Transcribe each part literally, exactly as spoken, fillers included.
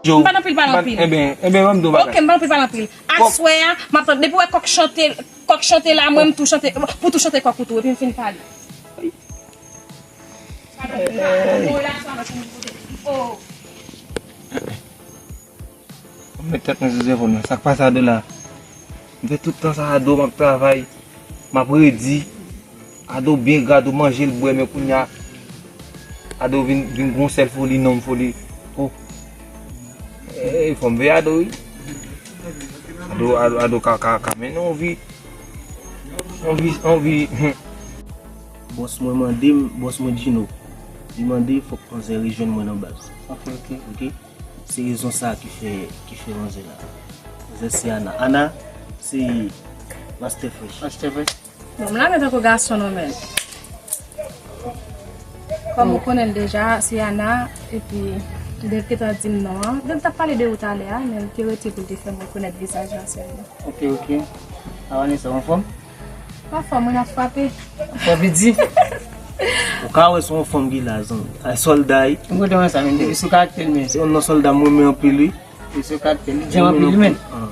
M pa nan pil pale anpil. Enben, enben, ban m di w bagay. Ok, m pa nan pil pale anpil. Aswè a, m ap tann. Depi w wè kòk chante, kòk chante la, mwen, m tou chante, pou tou chante kòk ou tou, epi m fin pale. Mwen met tèt mwen sou zepòl mwen. Sa k pase Ado la? M fè tout tan sa Ado, m ap travay, m ap redi. Ado byen gra, Ado manje, l bwè, men kounye a, Ado vin, vin gon sèl foli, nonm foli. Oh. Eh, fò m veye Ado, wi. Ado, Ado, Ado ka, ka, ka mennen yon vi, yon vi, yon vi. Bòs mwen mande m, bòs mwen Djino. Li mande fòk manzè rejwenn mwen nan baz. Ok, ok. Ok? Se rezon sa ki fè, ki fè manzè la. Manzè se Ana. Ana, se Master Fresh. Master Fresh. Bon, m la men tankou gason non men. Kòm ou konnen l deja, se Ana, epi li te gentan di m non an. Li t ap pale de ou talè a, men li te rete pou l te fè m rekonèt vizaj la sèlman. Ok, ok. A, Vanessa, w anfòm? Anfòm, wi, n ap frape. Frape di. Ou ka wè se yon fanm ki la, zanmi. Ay, sòlda, wi. Mwen te wè sa, men, depi sou karaktè l, men. Se yon nan sòlda mwen renmen anpil, wi. Depi sou karaktè l, li djanm anpil, wi, men. Ah.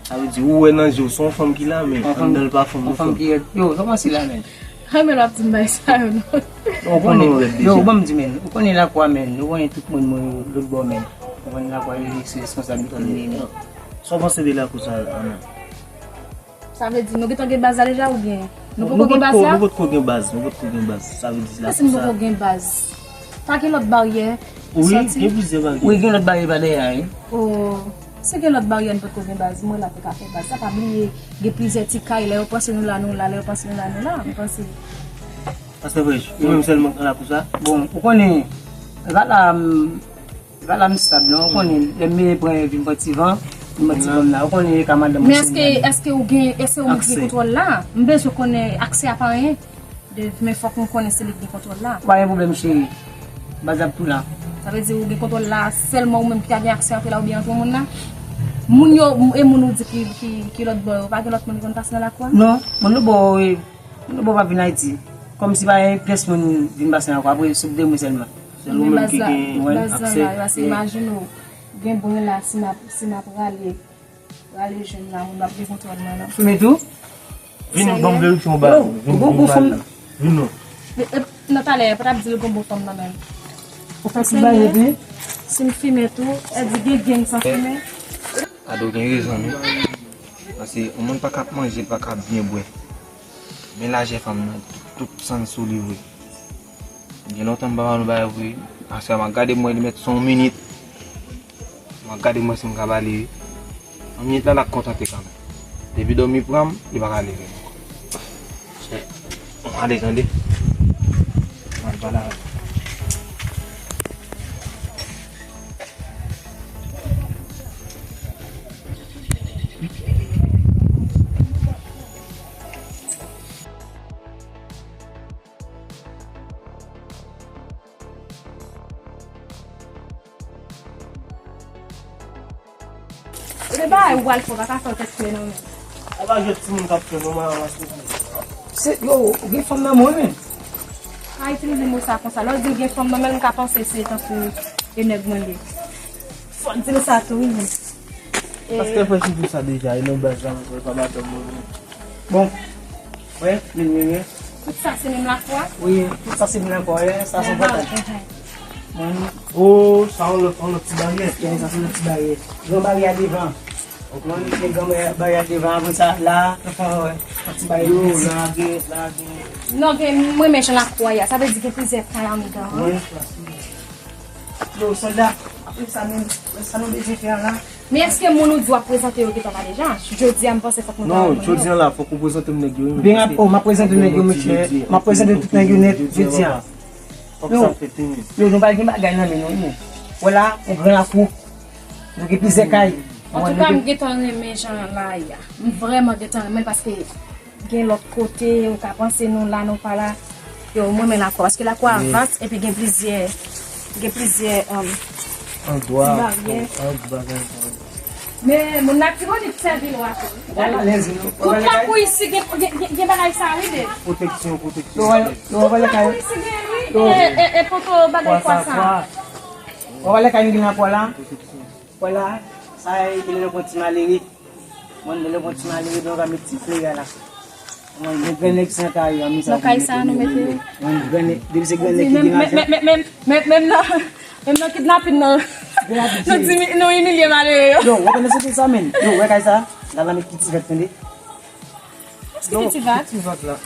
Sa vle di, ou wè nan je w, se yon fanm ki la, men anndan l pa fanm, yon fanm ki rèd. Yo, kòman se la, men? Ay, men l ap di m bay sa yo, non. Ou konnen, yo, ban m di, men. Ou konnen lakou a, men. Ou konnen tout moun, moun yo, lòt bò, men. Ou konnen lakou a, yo, se responsab yo, men. Sa w panse de lakou sa, Ana? Sa vle di nou gentan gen baz la deja oubyen? Nou poko gen baz la? Nou potko gen baz, nou potko gen baz. Sa vle di la. Mèsi, nou poko gen baz. Pa gen lòt baryè? Wi, gen plizyè baryè. Wi, gen lòt baryè pa dèyè a, wi. Oh, si gen lòt baryè, nou potko gen baz. Mwen la pou ka fè baz. Sa pa bliye, gen plizyè ti kay. Lè yo panse nou la, nou la. Lè yo panse nou la, nou la. Mwen panse. Pastè Fresh, ou menm sèlman k nan lakou sa? Bon, ou konnen, e pa la, m, e pa la m stab non, ou konnen, lè m vin pran, vin pran ti van, vin pran ti van m la, ou konnen e ka madanm mwen. Men èske, èske ou gen, èske ou menm ki gen kontwòl la? M bezwen konnen aksè a pa anyen. De, men fòk m konnen se li ki gen kontwòl la. Pa gen pwoblèm, cheri. Baz ap tou la. Sa vle di ou gen kontwòl la, sèlman ou menm ki ka gen aksè antre la oubyen antre moun la? Moun yo, e moun ou di ki, ki, ki lòt bò yo, pa gen lòt moun ki konn pase nan lakou a? Non, moun lòt bò yo, e, moun lòt bò pa vin Ayiti. Kòmsi pa gen pyès moun vin pase nan lakou a, apre se de mwen sèlman. Sèl ou menm ki gen aksè. Paske imajine w, gen bren la, si m ap, si m ap rale. Rale jwenn la, moun ap gen kontwòl mwen, non. Fime tou? Vin, ban m verifye yon bagay. Yo, vin, ou gon gwo fanm. Vin non. E, e, nan talè, pa t ap di l gon gwo fanm nan men l. Ou fè ti bagay epi? Si m fime tou, e di gen grenn san fime. Ado gen rezon, wi. Paske yon moun pa ka ap manje, pa ka ap byen bwè. Men lajè fanm nan, tout, tout san sou li vre. Gen lontan m pa ba nou bagay vre. Aswè a m ap gade mwen li mèt se yon minit. M ap gade mwen si m ka ba li. Yon minit la, l ap kontante kanmenm. Depi dòmi pran m, li pa ka leve m ankò. Ale tande. M al pale avè l. E de bagay ou pral fè, ou pa ka fè w tèt klè non men. A pa jwèt timoun k ap fè non, mwen ranmase pou ou. Se, yo, ou gen fanm nan men w, men. Pa itilize mo sa konsa. Lè w di l gen fanm nan men l, m ka panse se tankou e nèg mwen li ye. Fò w di l sa tou, wi, men. Pastè Fresh di w sa deja, e nan baz la, mwen pa madanm mwen. Bon. Wi, wi, wi, wi. Tout sa se menm lakou a? Wi, tout sa se menm lakou a, wi, sa se pòtay. Mwen, oh, sa yon lòt, yon lòt ti baryè. Wi, sa se yon lòt ti baryè. Gran baryè a devan. Mwen, se gran baryè, baryè a devan, apre sa, la, yon ti baryè. Yo, la gen, la gen. Non, gen, mwen, men jan lakou a ye a, sa vle di gen plizyè kay anndan. Wi. Yo, sòlda, apre sa menm, sa nou bezwen fè an la? Men èske moun ou di w ap prezante yo gentan la deja? Jodi a, m panse fòk nou ta wè moun yo. Non, jodi a la, fòk ou prezante m nèg yo, wi. Byen rap, oh, m ap prezante nèg yo, mesye. M ap prezante tout nèg yo nèt, jodi a. Fòk sa fèt, wi. Yo, nou pa gen bagay nan men nou, wi. Wè la, yon gran lakou. Nou gen plizyè kay. Antouka, m gentan renmen jan la ye a. M vrèman gentan renmen l paske gen lòt kote, ou ka panse nou la, nou pa la. Yo, mwen renmen lakou a, paske lakou a vas, epi gen plizyè, gen plizyè, um, ti baryè. Men moun Latibonit sèvi nou a tou. Tout lakou isi gen, gen, gen, gen bagay sa, wi, de. Pwoteksyon, pwoteksyon. Tout lakou isi gen, wi, e, e, e poto bagay kwa sa. Ou wè lè kay nou gen lakou a la? Wè la, sa e lè nou pran ti malere. Mwen, lè nou pran ti malere, nou ka met ti frè la. Mwen, gen gran nèg san kay, an, mi sa. Nan kay sa, nou mete yo. Mwen, gran nèg, depi se gran nèg ki gen lajan. Menm, menm, menm, menm, menm nan, menm nan kidnapin nan. Nou di, nou imilye malere yo. Yo, w ap nan soti sa, menm. Yo, wè kay sa. La, la met ki ti vèt, tande. Èske se ti vag? Ti vag la.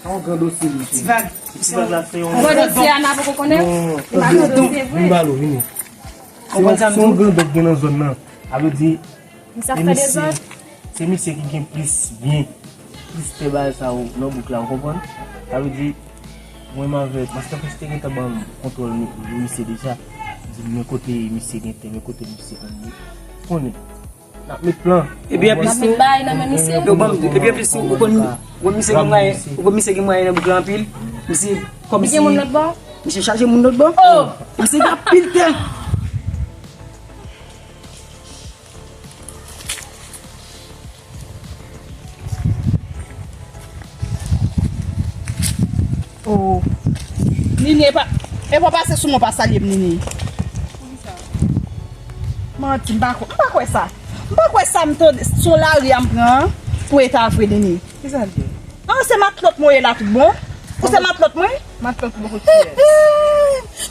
Se yon gran dosye, mesye. Ti vag. Ti vag la, se yon gran dosye. Gran dosye, a, n a poko konnen. Non, se yon gran dosye, vre. Vin ba lo, vini. Konprann sa m di w? Se yon gran dòk gen nan zòn nan. A vle di, se misye, se misye ki gen plis byen, plis tè bagay sa yo nan bouk la, ou konprann? Sa vle di, mwen m avèk Master Fresh te gentan ban m kontwòl mi-, misye deja. Di m men kote misye gen tè, men kote misye konn ye. Konnen. N ap met plan. Epi, epi, n ap met bagay nan men misye. Yo, ban m, epi, epi, si ou konn, ou konn misye gen mwayen, ou konn misye gen mwayen nan bouk la anpil. Misye, kòm si, li gen moun lòt bò? Misye chaje moun lòt bò. Oh! Misye gen anpil tè. Oh. Nini, e pa, e pa pase sou mwen, pa salye m, Nini. Manti, m pa kwè, m pa kwè sa. M pa kwè sa, m tande, se yon lari a m pran pou eta vre, Nini. Kisa l ye? Ah, se matlòt mwen ye la tout bon? Ou se matlòt mwen? Matlòt ou poko tiyès.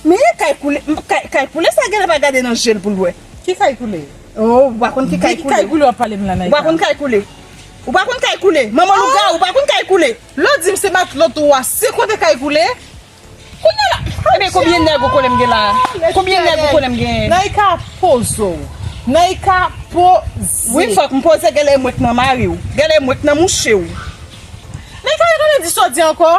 Men kay koule, kay, kay koule sa genlè pa gade nan je l pou l wè. Ki kay koule? Oh, ou pa konn ki kay koule. De ki kay koule w ap pale m la, Naïka? Ou pa konn kay koule. Ou pa konn kay koule. Manman lougawou, ou pa konn kay koule. Lè w di m se matlòt ou a, se kote kay koule? Kounye a la. Ebyen, konbyen nèg ou konnen m gen la? Konbyen nèg ou konnen m gen? Naïka, poze w. Naïka, poze. Wi, fòk m poze, genlè mwen k nan mari w. Genlè mwen k nan mouche w. Naïka, yo konn di sa w di ankò?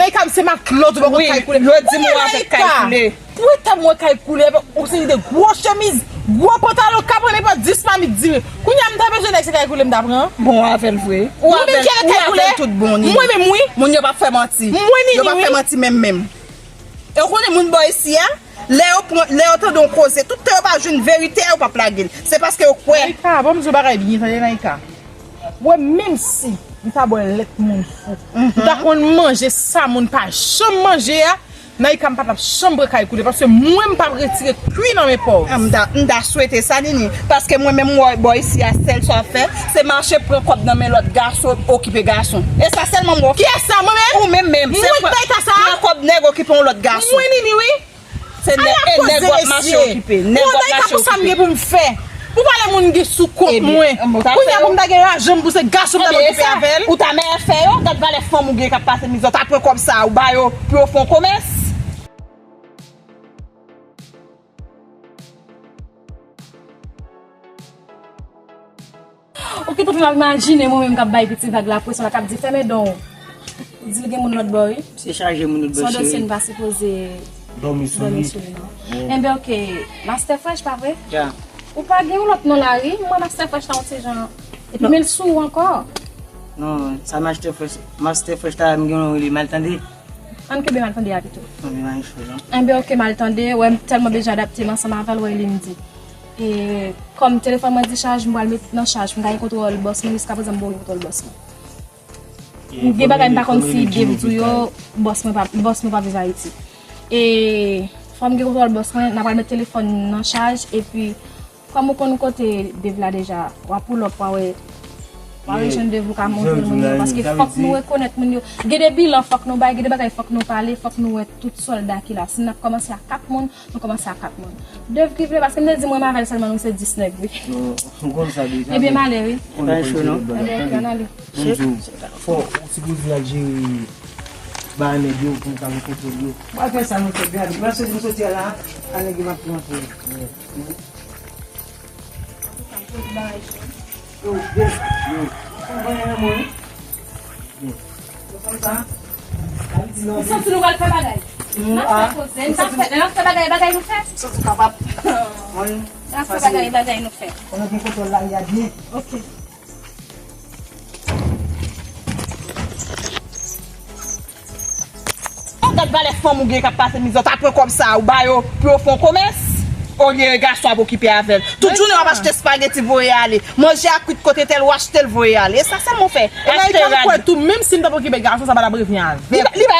Naïka, se matlòt ou poko kay koule. Wi, yo di m ou avèk kay koule. Pou eta m wè kay koule, avèk yon seri de gwo chemiz, gwo pantalon, k ap pran nenpòt dis mamit diri. Kounye a, m ta bezwen nèg se kay koule m ta pran. Bon, ou avè l vre. Ou menm ki avèk kay koule? Ou avè l tout bon, Nini. Mwen menm, wi. Moun yo p ap fè manti. Mwen, Nini, wi. Yo p ap fè manti menm, menm. E ou konnen moun bò isi a, lè yo pran, lè yo tande yon koze, tout tan yo pa jwenn verite a, yo p ap lage l. Se paske yo kwè. Naïka, ban m di w bagay byen, tande, Naïka. Wè, menm si m ta bwè lèt moun fou, m ta konn manje sa moun pa janm manje a, Naïka, m pa t ap janm pran kay koule, paske mwen, m p ap retire kwi nan men pòv. Ah, m ta, m ta swete sa, Nini, paske mwen menm, m wè bò isi a, sèl sa w ap fè, se mache pran kòb nan men lòt gason, okipe gason. E sa sèlman m wè w fè. Kiyès sa, mwen menm? Ou menm menm. Mwen ki bay ta sa? Pran kòb nèg, okipe yon lòt gason. Mwen, Nini, wi. Se nèg, e nèg w ap mache okipe. Nèg w ap mache okipe. Pou sa m gen pou m fè. Pou pale moun ki sou kont mwen. Kounye a pou m ta gen lajan m pou se gason m ta okipe avè l. Ou ta mèyè fè yo, gad valè fanm ou gen k ap pase mizè. Ou ta pran kòb sa, ou ba yo pou yo fè yon komès. Ou kite pou m ap imajine mwen menm k ap bay piti vag la presyon la, k ap di fèmen don w. Di l gen moun lòt bò, wi. Se chaje moun lòt bò, cheri. Se yon dosye n pa sipoze dòmi sou li, non. Enben, oke. Master Fresh, pa vre? Ya. Ou pa gen yon lòt non la, wi. Mwen, Master Fresh la, yon ti jan. Epi, men l sou ou ankò. Non, sa Master Fresh, Master Fresh la, m gen yon rele Maltande. Ann kenbe Maltande a pito. Ann kenbe Maltande, non. Enben, oke, Maltande, wè, m tèlman bezwen adapte m ansanm avè l, wè, li m di. E kòm telefòn mwen dichaj, m pral met nan chaj, m ka gen kontwòl bòs mwen, jiskaprezan m poko gen kontwòl bòs mwen. M gen bagay m pa konn si Dave di w yo, bòs mwen pa, bòs mwen pa viv Ayiti. E fò m gen kontwòl bòs mwen, n a pral met telefòn nan chaj, epi kòm ou konn kote Dave la deja, w a pull up, w a wè, w a wè jan Dave ou ka montre l moun yo, paske fòk nou rekonèt moun yo. Gen de bilan fòk nou bay, gen de bagay fòk nou pale, fòk nou wè tout sòlda ki la. Si n ap kòmanse a kat moun, nou kòmanse a kat moun. Dave ki vle, paske m te di mwen m avè l sèlman, nou se dis nèg, wi. Non, m konn sa deja. Ebyen, m ale, wi. Ebyen, oke, ann ale. Bonjou. Fò, ou sipoze al jere bagay nèg yo pou m ka gen kontwòl yo. M al fè sa, mwen fè gade. M al soti, m soti a la, a nèg yo m ap pran pou yo. Yo, yo, yo. Ou konn nan mwen, wi. Yo konn sa. M santi nou pral fè bagay. N ap fè koze, n ap fè, n ap fè bagay, bagay nou fè. M santi kapab. N ap fè bagay, bagay nou fè. Konnen gen kontwòl lari a byen. Oke. Ou gad valè fanm ou gen k ap pase mizè, w ta pran kòb sa a, ou ba yo pou yo fè yon komès, olye gason ap okipe avè l. Tout jounen w ap achte espageti voye ale, manje a kwit kote tèl, ou achte l voye ale. E sa sèlman w fè. Achte rad. Tou, menm si m t ap okipe gason, sa pa t ap revyen avè l. Li pa, li pa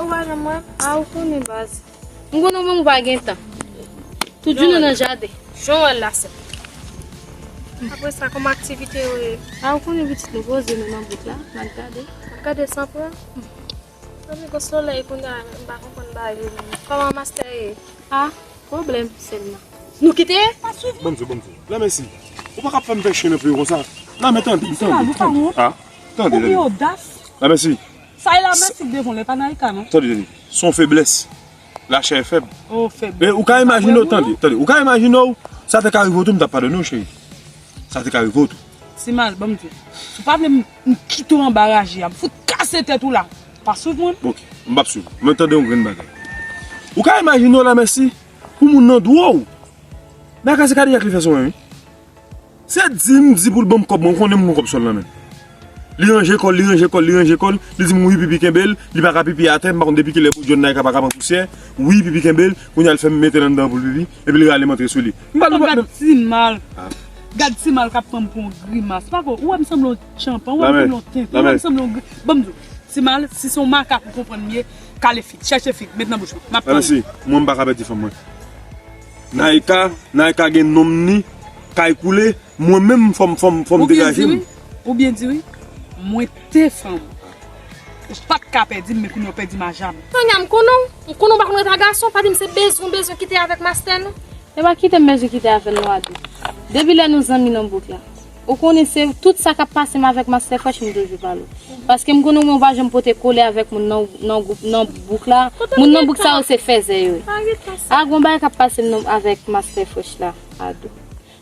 non, ou pa janm wè m. A, ou konnen baz. M konnen ou menm ou pa gen tan. Tout jounen nan jaden. Jan w wè l la, sè. Apre sa, kòman aktivite yo ye? A, ou konnen pitit nou poze nou nan bouk la, n ap gade. N ap gade san pran. Zanmi, gwo solèy kounye a, m pa konprann bagay yo menm. Kòman mastè ye? A, pwoblèm sèlman. Nou kite? Bon Dye, bon Dye. Lanmèsi. Ou pa ka fè m fè chen nan pye w konsa. Lanmè, tande, tande, tande. A, tande, tande. Lanmèsi. Sa e Lanmèsi k devan w, e pa Naïka, non? Tande, tande. Se yon feblès. Lachè fèb. Oh, fèb. E ou ka imajine w, tande, tande. Ou ka imajine w, sa te ka rive w tou, m t ap padone w, cheri. Sa te ka rive w tou. Timal, ban m di w. Si w pa vle m, m kite w anba raje a, m fout kase tèt ou la. Pa swiv mwen. Ok, m p ap swiv. Mwen tande yon grenn bagay. Ou ka imajine w Lanmèsi, pou moun nan dwe w. Bagay se kadejak li fè sou mwen, wi. Se di m di pou l ban m kòb mwen, ou konnen m gon kòb sòl nan men l. Li ranje kò l, li ranje kò l, li ranje kò l, li di m wi pipi kenbe l, li pa ka pipi atè, m pa konn depi kilè John Naïka pa ka pran pousyè, wi pipi kenbe l, kounye a l fè m mete l anndan pou l pipi, epi l rale m antre sou li. M pa Gad Timal. Gad Timal k ap pran m pou yon grimas. Pa ko, ou wè m sanble yon tchanpan, ou wè m sanble yon tenten, ou wè m sanble yon gri-, ban m di w. Timal, si se yon makak ou konprann m ye, kale fig, chèche fig, met nan bouch ou. M ap tann ou. Lanmèsi, mwen m pa ka pèdi fanm mwen. Naïka, Naïka gen nonm ni, kay koule, mwen menm fò m, fò m, fò m degaje m. Ou byen di wi, ou byen di wi. Mwen te fanm. Ou pa t ka pèdi m, men kounye a w pèdi m a jamè. Sonia, m konnen w, m konnen w pa konn ret a gason, pa di m se bezwen w bezwen kite avèk mastè nou. E pa kite m bezwen kite avè l non, Adou. Depi lè nou zanmi nan bouk la. Ou konnen se tout sa k ap pase m avèk Master Fresh, m toujou pale w. Paske m konnen ou menm ou pa janm pote kole avèk moun nan, nan gwoup, nan bouk la. Moun nan bouk sa yo se fèzè yo ye. A, gon bagay k ap pase m nan, avèk Master Fresh la, Adou.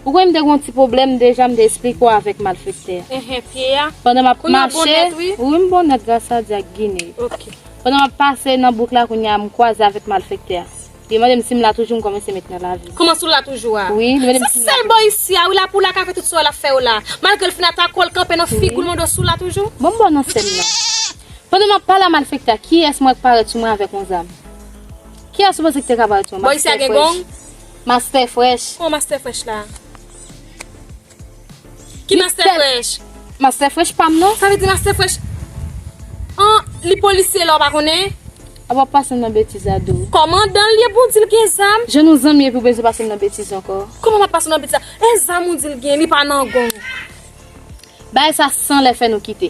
Ou konnen m te gen yon ti pwoblèm deja, m te esplike w avèk malfektè a. Enhen, pye a. Pandan m ap mache, wi, m bon nèt gras a Dye ak Ginen. Ok. Pandan m ap pase nan bouk la kounye a, m kwaze avèk malfektè a. Li mande m si m la toujou, m kòmanse met nan lavi. Kòmanse w la toujou a? Wi, li mande m si m la toujou. Se sèl bò isi a, wi, la pou la ka fè tout sa w wè l ap fè yo la. Malgre l fin atake w, l kanpe nan figi w, l mande w si w la toujou. Bon, m ba w nan sèn nan. Pandan m ap pale a malfektè a, kiyès m wè k parèt sou mwen avèk yon zam? Kiyès ou panse ki te ka parèt sou mwen? Bò isi a gen gong? Master Fresh. Oh, Master Fresh la. Ki Master Fresh? Master Fresh pa m non. Sa vle di Master Fresh, an, li polisye la, w pa konnen? Apa w ap pase m nan betiz la, Dou? Kòmandan l ye pou w di l gen zam? Jan nou zanmi epi w bezwen pase m nan betiz ankò? Kòman m ap pase w nan betiz la? E zam ou di l gen, li pa nan gon. Bagay sa san lè fè nou kite.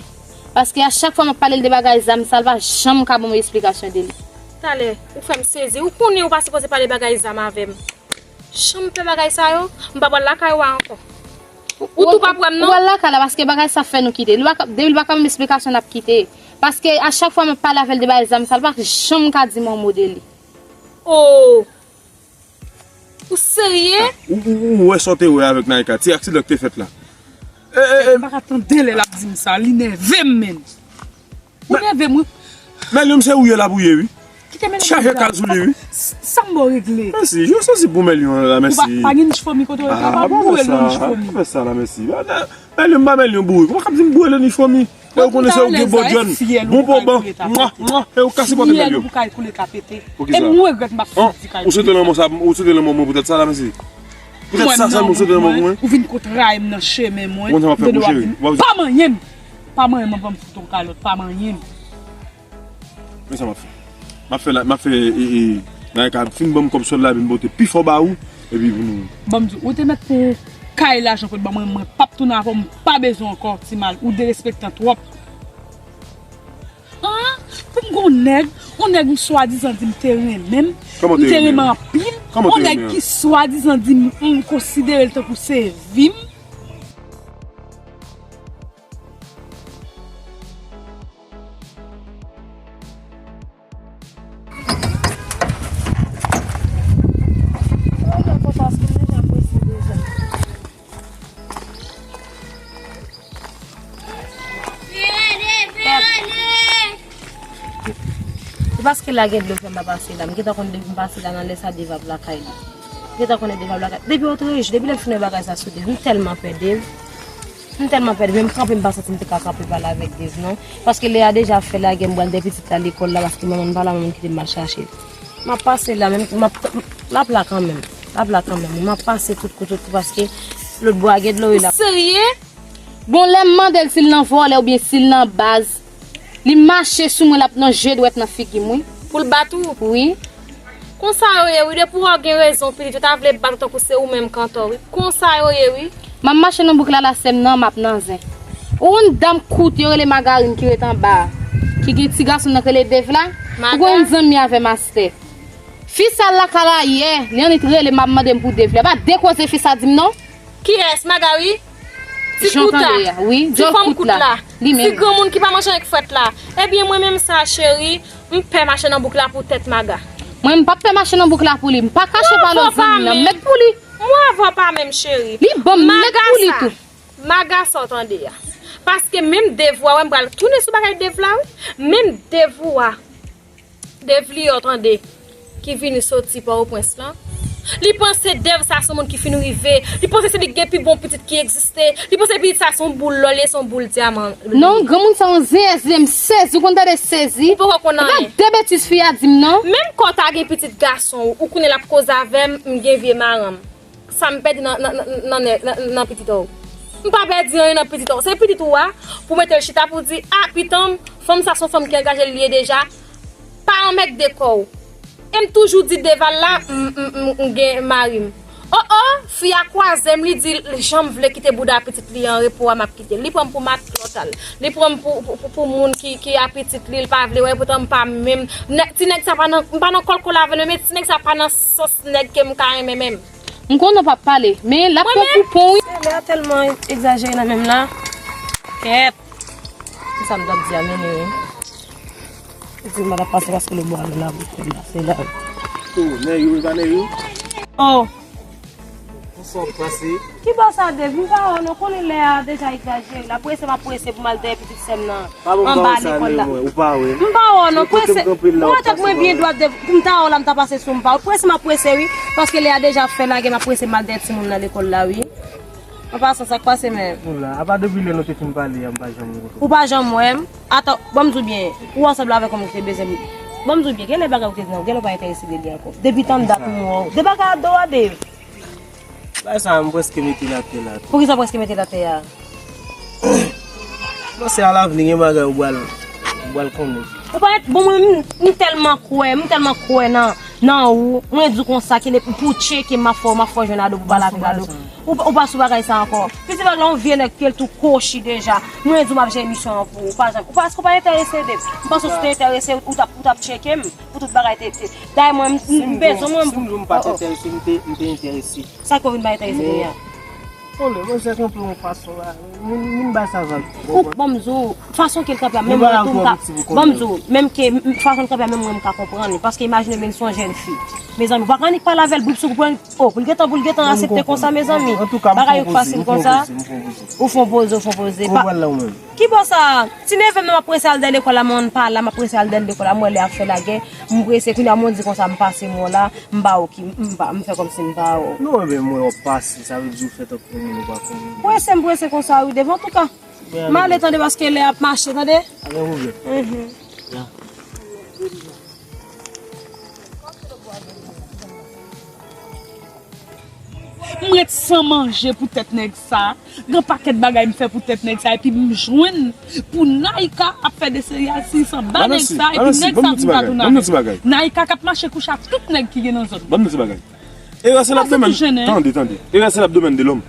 Paske a chak fwa m ap pale l de bagay zam sa, l pa janm ka ban mwen esplikasyon de li. Talè, ou fè m sezi. Ou konnen ou pa sipoze pale bagay zam avè m. Janm fè bagay sa yo, m pa pral lakay ou a ankò. Ou tou pa pran m non. Ou pral lakay la paske bagay sa fè nou kite. Li pa ka, depi li pa ka ban m esplikasyon n ap kite. Paske a chak fwa m ap pale avè l de bagay zam sa, li pa janm ka di m yon mo de li. Oh! Ou serye? Ou, ou, ou wè sa w te wè avèk Naïka, ti aksidan ki te fèt la. E, e, e. M pa ka tande lè l ap di m sa, li nève m menm. Ou nève m wi. Mèlyonm se ou ye l ap ou ye wi. Kite Mèlyonm. Chaje kal sou li wi. Sa m ba w regle. Mèsi, jwe sansib pou Mèlyonm la, mèsi. Ou pa, pa gen nich fanmi kote w rete, pa boure l nan nich fanmi. Pa fè sa la, mèsi. Mèlyonm ba Mèlyonm boure. Kòman k ap di m boure l nan nich fanmi? E ou konnen se ou gen bon djòn, bon poban. Mwa, mwa, e ou ka sipòte Mèlyonm. Pou kay koule ka pete. Poukisa? E m regrèt m ap fè di kay. Ou swete lanmò sa, ou swete lanmò mwen poutèt sa la, mèsi. Poutèt sa sèlman ou swete lanmò pou mwen. Ou vin kontre m nan chemen mwen. Ou konn sa m ap fè pou cheri. Pa manyen m. Pa manyen m anvan m fout yon kalòt. Pa manyen m. Men sa m ap fè. M ap fè la, m ap fè, e, e, Naïka fin ban m kòb sòl la, epi m pote pi fò ba ou, epi pou nou. Ban m di w, ou te mèt pran yon kay lajan pou ban mwen, mwen p ap tounen avè w, m pa bezwen ankò, ti mal, ou derespektan twòp. An? Pou m gen yon nèg, yon nèg m swadizan di m te renmen m, m te renmen anpil, yon nèg ki swadizan di m, m konsidere l tankou se vi m. Se paske la gen dlo fè m pa pase la. M gentan konn depi m pase la nan lè sa Dave ap lakay li. M gentan konnen Dave ap lakay. Depi otrij, depi lè m fin wè bagay sa sou Dave, m tèlman pè Dave. M tèlman pè Dave, menm kanpe m pa santi m te ka kanpe pale avèk Dave non. Paske Lea deja fè lagè m pral dèyè pitit la lekòl la paske manman m pa la, manman m kite m al chache l. M ap pase la, menm, m ap, l ap la kanmenm. L ap la kanmenm. M ap pase tout kote, tout paske lòt bò a gen dlo wi la. Ou serye? Bon, lè m mande l si l nan vòlè oubyen si l nan baz, li mache sou mwen, l ap lonje dwèt nan figi m, wi. Pou l bat ou? Wi. Konsa yo ye, wi. Depi w gen rezon, pitit, yo ta vle bat ou tankou se ou menm k antò, wi. Konsa yo ye, wi. M ap mache nan bouk la, la, sè m nan, m ap nan zen. Ou konn dam kout, yo rele Magarin ki ret anba a, ki gen ti gason nan k rele Dave la? Ou konn zanmi avè mastè. Fi sa lakay la yè, li annik rele m ap mande m pou Dave la. Pa de koze fi sa di m non. Kiyès? Maga wi? Ti kout la. Ti fanm kout la. Ti granmoun ki pa manje anyen k frèt la. Ebyen mwen menm sa cheri, m pè mache nan bouk la pou tèt Maga. Mwen m p ap pè mache nan bouk la pou li. M pa kache pale zanmi m nan. M mèt pou li. Mwen avè w pa menm cheri. Li ban m mèt pou li tou. Maga sa w tande a. Paske menm Dave ou a wè m pral tounen sou bagay Dave la wi. Menm Dave ou a. Dave li yo tande, ki vini soti Pòtoprens lan. Li panse Dave sa se yon moun ki fin rive. Li panse se li ki gen pi bon pitit ki egziste. Li panse pitit sa se yon boul lò, li se yon boul dyaman. Non, granmoun sa yon zeyè, zeyè, m sezi, ou konn tande sezi. Ou poko konn anyen. Gad de betiz fi a di m non. Menm kò w ta gen pitit gason w, ou konnen l ap koze avè m, m gen vye marenm. Sa m pèdi nan, nan, nan, nan, nan, nan pitit ou? M pa pèdi anyen nan pitit ou. Se pitit ou a, pou mete l chita pou di, a, pitan m, fanm sa se yon fanm ki angaje l ye deja. Pa anmègde kò w. E m toujou di Deval la, m, m, m, m gen mari m. O, o, fi a kwaze m, li di l janm vle kite bouda pitit li an repo a, m ap kite l. Li pran m pou matlòt al. Li pran m pou, pou, pou, pou moun ki, ki a pitit li, l pa vle wè, poutan m pa menm. Nèg, ti nèg sa pa nan, m pa nan kòlkòl avè l, men ti nèg sa pa nan sans nèg ke m ka renmen menm. M konnen w p ap pale, men l ap pran poupon wi. Mwen menm? Lea tèlman egzajere nan menm la. Kèt. Se sa m t ap di a, men wi. Di m pa t ap pase paske le bwa la, la, la, se la. Oh, nèg yo, pa nèg yo. Oh. Konsa w pase? Ki bò sa, Dave? M pa wè w non, konnen Lea deja egzajere. L ap prese, m ap prese pou m al dèyè pitit sè m nan. Pa bon, m pa wè sa, anba lekòl la. Ou pa wè. M pa wè w non, prese. Mwen tèt mwen byen dwat, Dave. Pou m ta wè w la, m ta pase sou m pa. Prese, m ap prese, wi. Paske Lea deja fè lagè, m ap prese m al dèyè timoun nan lekòl la, wi. An pasan, sa k pase menm? Nou la, apa depi lè nou te fin pale a, m pa janm wè w. Ou pa janm wè m? Atan, ban m di w byen, ou ansanm avèk yon moun ki te bezwen m. Ban m di w byen, genlè bagay ou te di nan, genlè w pa enterese de li ankò. Depi tann dat m wè w. De bagay ap do a, Dave. Bagay sa a, m prèske mete l atè la tou. Poukisa w prèske mete l atè a? Bon, se alavni, gen bagay ou pral, ou pral konnen. Ou pa, bon, mwen, m, m tèlman kwè, m tèlman kwè nan, nan ou. Mwen di w konsa, ki pou tcheke m, m ap fè w, m ap fè w jwenn Ado pou pale avèk Ado. Ou, ou pa sou bagay sa ankò. Piti bagay la, yon vye nèg ke l tou kwochi deja. Mwen di w m ap jere misyon an pou ou. Pa janm, ou pa, èske w pa enterese de m? M panse w si w te enterese, ou t ap, ou t ap tcheke m. Pou tout bagay te, te. Dayè mwen, m, m, m bezwen mwen. Si m di w m pa t enterese, m te, m te enterese. Sa k fè w vin pa enterese kounye a? Tande, mwen se kanpe yon fason la. Vin, vin bay sa vag. Ou, bon, m di w, fason ke l kanpe a, menm mwen tou, m ka, bon, m di w, menm ke, m, fason l kanpe a, menm mwen, m ka konprann li. Paske imajine w vin se yon jèn fi. Mezanmi, w pa ka annik pale avè l, brip sou brip, oh, pou l gentan, pou l gentan aksepte konsa, mezanmi. Bagay yo k fasil konsa. Ou fè yon poze, ou fè yon poze. Ki bò sa? Ti neve m nan, m ap prese al dèyè lekòl la, mwen pa la, m ap prese al dèyè lekòl la, m wè lè ap fè lagè, m prese, kounye a mwen di konsa, m pase mwen la, m ba w ki, m ba, m fè kòmsi m ba w. Non, men mwen w ap pase, sa vle di w fè tankou moun ou pa konnen. Prese, m prese konsa, wi, devan, antouka. M ale, tande, paske lè ap mache, tande. Avè w, wi. Mhm. M ret san manje poutèt nèg sa. Gen pakèt bagay m fè poutèt nèg sa. Epi m jwenn pou Naïka ap fè de seri a sis anba nèg sa. Epi nèg sa vin ka tou nèg. Naïka k ap mache kouche ak tout nèg ki gen nan zòn. Ban m di bagay. Erè se labdomèn. Tande, tande. Erè se labdomèn de lòm.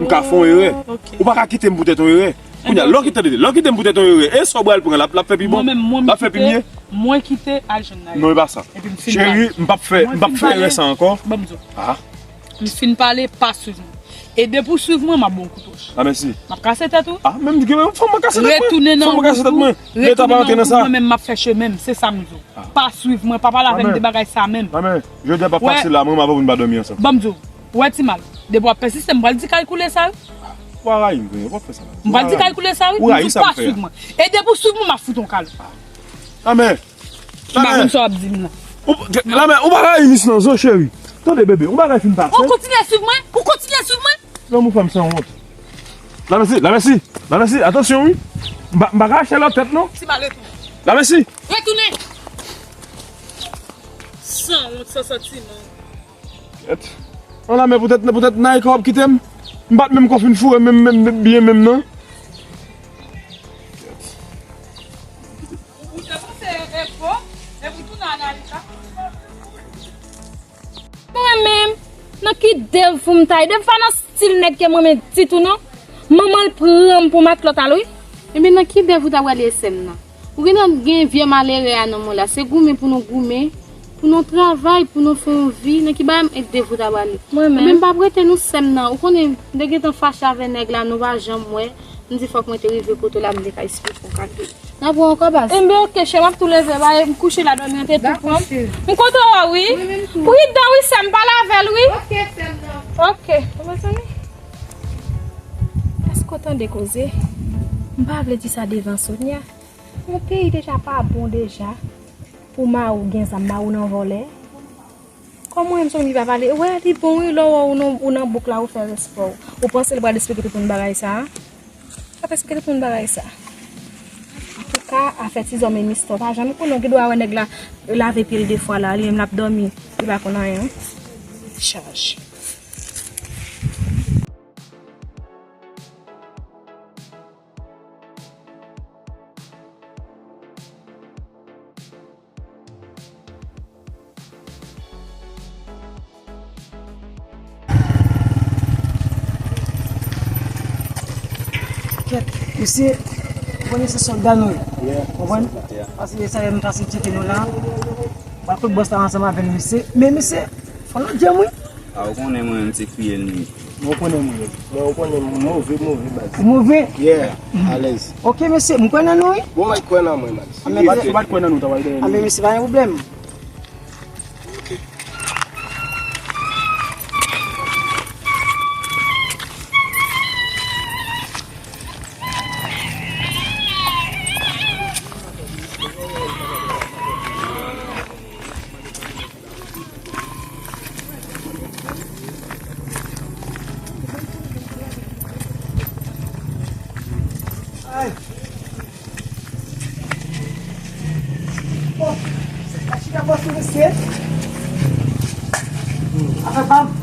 M ka fè yon erè. Ou pa ka kite m poutèt yon erè. Kounye a, lè w kite, lè w kite m poutèt yon erè, e sa w pral pran, l ap, l ap fè pi bon. L ap fè pi mye. Mwen kite al jwenn Naïka. Non, e pa sa. Cheri, m p ap fè, m p ap fè erè sa ankò. Ban m di w. Ah. M fin pale, pa swiv mwen. E depi w swiv mwen, m ap ba w kout wòch. Amèsi. M ap kase tèt ou. Ah, menm di ke fò mwen kase tèt mwen. Fò mwen kase tèt mwen. Leta pa rantre nan sa. Mwen menm, m ap fè chemen m, se sa m di w. Ah. Pa swiv mwen, pa pale avè m de bagay sa menm. Amèn. Jodi a p ap fasil la, mwen m avè w, nou pa dòmi ansanm. Ban m di w. Ou wè ti mal. Depi w ap pèsiste, m pral di kay koule sa wi. Ou pa rayi m, w ap fè sa la. M pral di kay koule sa wi. M di w pa swiv mwen. E depi w swiv mwen, m ap fout yon kalòt. Amèn. M pa konn sa w ap di m nan. Lanmè, ou pa rayi mis nan zo, cheri. Tande, bebe, yon bagay fin pase. Ou kontinye swiv mwen? Ou kontinye swiv mwen? Lanmou fè m sanwont. Lamèsi, Lamèsi, Lamèsi, atansyon wi. M pa, m pa ka rache lòt tèt non. Ti mal retounen. Lamèsi. Retounen. Sanwont, san santiman. Kèt. An la, men poutèt, poutèt Naïka w ap kite m. M pa t menm ko fin foure menm, menm, menm, byen menm nan. Ou te panse e gwo, epi tounen a Naïka. Mwen menm, nan ki dev pou m ta ye? Dev pa nan stil nèg ke mwen menm ditou non. Manman l pran m pou matlòt al wi. Ebyen nan ki dev ou ta pral ye sè m nan? Ou gentan gen vye malere a nan men w la. Se goumen pou nou goumen, pou nou travay, pou nou fè yon vi. Nan ki bagay m ede pou ta prale? Mwen menm. Mwen m p ap rete non sè m nan. Ou konnen, m te gentan fache avè nèg la, nou pa janm wè. M di fòk mwen te rive kote w la, m te ka esplike w kalite. N ap wè ankò baz. Enben oke, chè, m ap tou leve, ba, m kouche la, dòmi an te tou pran m. M kontan wè w wi. Mwen menm tou. Pridan wi, sè m, pale avè l wi. Oke, sè m nan. Oke. Mezanmi. Èske w tande koze? M pa vle di sa devan Sonia. Yon peyi deja pa bon deja. Pou mari w gen zam, mari w nan vòlè. Kòman menm Sonia pa pale? Wè, li bon wi, lè w wè w nan, ou nan bouk la, ou fè respè w. Ou panse l pral esplike tout moun bagay sa a? L ap esplike tout moun bagay sa. Antouka, afè ti zòm e mistè, w pa janm konnen, w gen dwa wè nèg la lave pye l de fwa la, li menm l ap dòmi, li pa konn anyen. Chaj. Kèt, mesye, ou konnen se sòlda nou ye. Konprann? Paske sa yo m pase tcheke nou la. Ba tout bòs la ansanm avè l, mesye. Men, mesye, fò nou djanm, wi. A, ou konnen mwen menm se kriyèl m ye. Mwen konnen mwen. Mwen ou konnen m move, move, baz. Ou move? Yeah, alèz. Ok, mesye, m kwè nan nou, wi. Bon, mwen kwè nan mwen, baz. Ou pa t kwè nan nou, ta pral dèyè nou. A, men mesye, pa gen pwoblèm. Ay. Bon, chita bòs ou mesye. Afè pa m.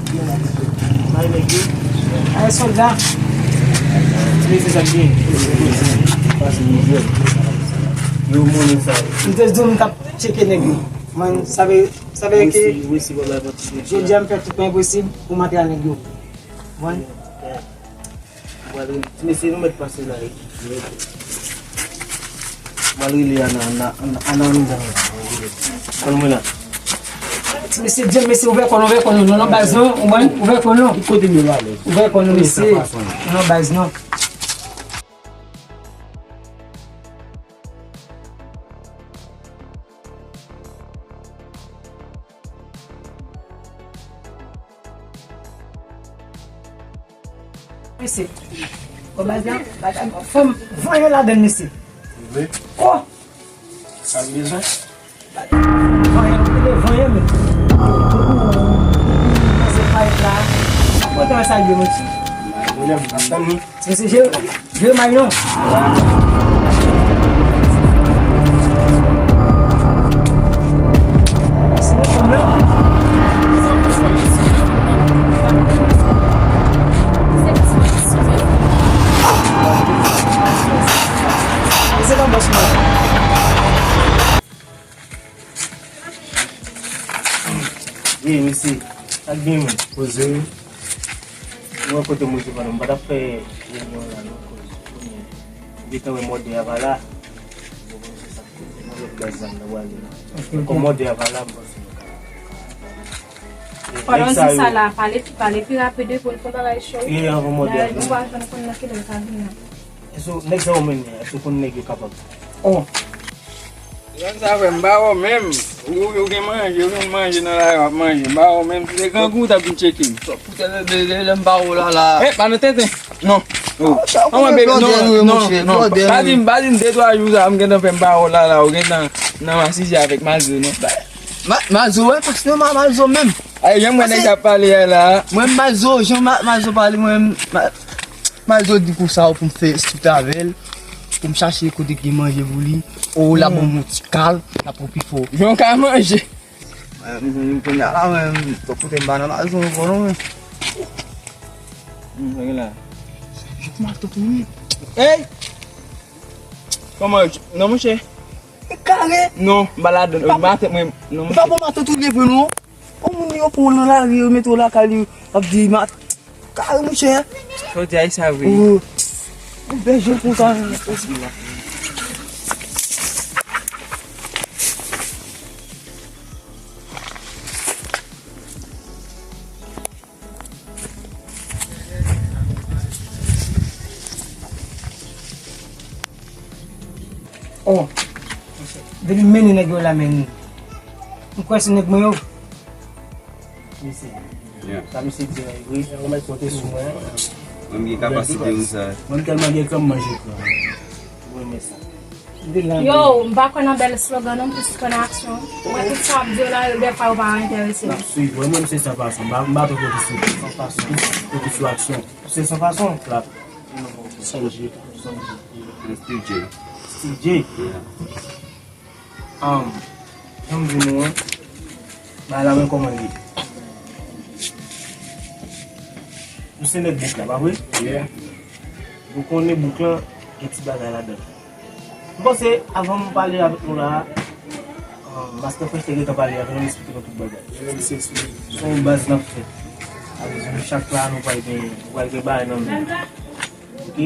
Ay nèg yo. Ay sòlda. Mesye sa byen. Pase mizè. Yo, mounen sa yo. M te di w m t ap tcheke nèg yo. Man, sa vle, sa vle ke jodi a m fè tout mwen posib pou m antre a nèg yo. Konprann? Ti mesye, nou mèt pase la, wi. M al rele Ana, Ana, Ana, Ana anndan la. Konn mwen la. Ti mesye, di mesye, ouvè kò nou, ouvè kò nou, non, non, baz, non, ou konprann? Ouvè kò nou. Ki kote nou la, men? Ouvè kò nou, mesye. Non, non, baz, non. Mesye, o baz la, bagay mwen fanm vanyan ladan l, mesye. Vre? Oh! Sa l bezwen? Vanyan, vanyan, men. Panse parèt la. Mwen te wè sa l ye, mesye. Mwen menm, ap tann nou. Mesye, je, je may non. Ye, mesye, sa k gen, men? Poze wi. Ou wè kote m rete pandan m pa t ap fè renyon la, non, koz kounye a, m gentan wè mòde a pa la. Bon, se sa k koze nan lòt baz la m ta prale la. Kòm mòde a pa la, m panse nou ka, pandan w di sa la, pale pi, pale pi rapid wi pou n fè bagay cho. Ye, anvan mòde a. Nou pa janm konn nan kilè l ka vini. Èske nèg sa yo menm, èske w konn nèg yo kapab? Oh. Yon sa fè m pa wè w menm. Ou, ou gen manje, ou gen manje nan lari w ap manje. M pa wè w menm. Se grangou w t ap vin tcheke m. Poutèt lè, lè, lè m pa wè w la, la. Eh, pa nan tenten. Non. Oh. An mwen, baby, non, non, non. Pa di m, pa di m de twa jou sa, m gentan fè m pa wè w la, la. Ou gentan nan masize avèk Mazo, non. Ma-, Mazo, wè, paske ma-, Mazo menm. Ay, jan m wè nèg ap pale a la. Mwen, Mazo, jan ma-, Mazo pale, mwen, ma-, Mazo di pou sa, pou m fè swife avè l, pou m chache kote ki gen manje pou li. O, l ap ban m yon ti kal, l ap pran pi fò. Jan w ka manje. Mwen, m, m kounye a la, mwen, m, kote m pa nan Mazo ankò non, mwen. Hmm, sa gen la. Jouk matant ou ye. Hey! Kòman, non, monchè? E kare! Non, m pa ladan l. Matant mwen, non, monchè. E pa bon matant ou ye vre non. Yon moun yo pran w nan lari, yo mete w lakay li, w ap di mat. Kare, monchè. Sa w di a, e sa vre. Oh. Yon bèl jan konsa. Oh, depi m mennen nèg yo la, men m kwè se nèg mwen yo. Mesye, sa misye di la e vre. Ou mèt konte sou mwen. Mwen gen kapasite wi sa. Mwen tèlman gen kran m manje kran. Mwen renmen sa. Yo, m pa kwè nan bèl slogan non, m plis kwè nan aksyon. Mwen tout sa w ap di yo la, yo dèfwa yo pa enterese m. M ap swiv, mwen menm se san fason. M pa, m pa twò fokus sou, san fason. Fokus sou aksyon. Se san fason, klap. Sonje. Sonje. Steve J. Steve J. Yeah. Um, jan m di nou an, bagay la men kòman l ye. Nou se nèg bouk la, pa vre? Yeah. Nou konnen bouk lan gen ti bagay ladan l. M panse, avan m pale avèk nou la a, um, Master Fresh te gentan pale avè nou, li esplike nou tout bagay. Se yon baz n ap fè. Sa vle di nou chak la, nou pral gen, nou pral gen bagay nan men. Ok?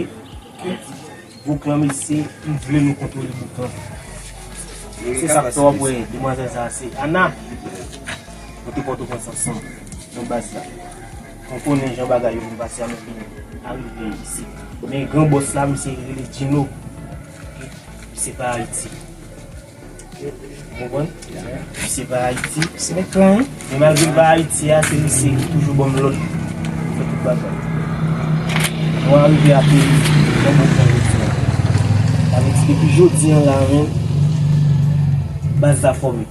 Bouk lan, mesye, m vle nou kontwole bouk lan. Se sa k fè w ap wè demwazèl sa a se Ana. Nou te Pòtoprens ansanm nan baz la. Nou konnen jan bagay yo vin pase a, nou vin arive isit. Men gran bòs la, misye rele Gino. Misye pa Ayiti. Ou konprann? Misye pa Ayiti. Se nèg plan, wi. Men malgre l pa Ayiti a, se misye ki toujou ban m lòd pou fè tout bagay. Nou arive a peyi, nan bon plan yo di a. Sa vle di, depi jodi a la, men, baz la fòme.